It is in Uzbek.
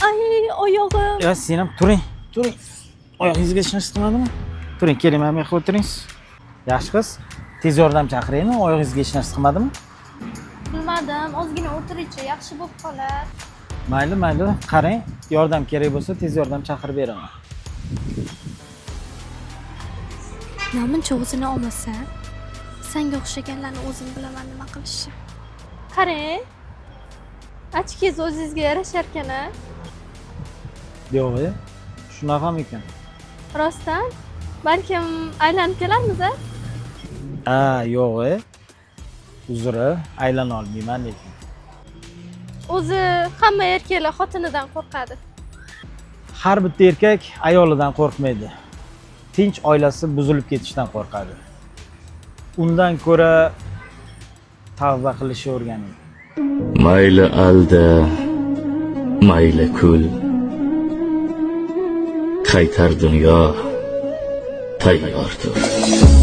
Ay, oyog'im. Ya sen ham turing, turing. Oyog'ingizga hech narsa qilmadimi? Turing, keling, mana bu yoqqa o'tiring. Yaxshi qiz, tez yordam chaqiraymi? Oyog'ingizga hech narsa qilmadimi? Bilmadim, ozgina o'tirishchi, yaxshi bo'lib qolar. Mayli, mayli, qarang, yordam kerak bo'lsa tez yordam chaqirib beraman. Namuncha o'zini olmasa, sanga o'xshaganlarni o'zim bilaman nima qilishni. Qarang. Ochkingiz o'zingizga yarasharkan a? Yo'q, e? Shunaqamikan? Rostdan? Balkim aylanib kelarmiz a? Ha, yo'q, e. Uzr, aylana olmayman lekin. O'zi hamma erkaklar xotinidan qo'rqadi. Har bitta erkak ayolidan qo'rqmaydi. Tinch oilasi buzilib ketishidan qo'rqadi. Undan ko'ra tavba qilishni o'rganing. Mayli alda, mayli kul. Qaytar dunyo tayyordir.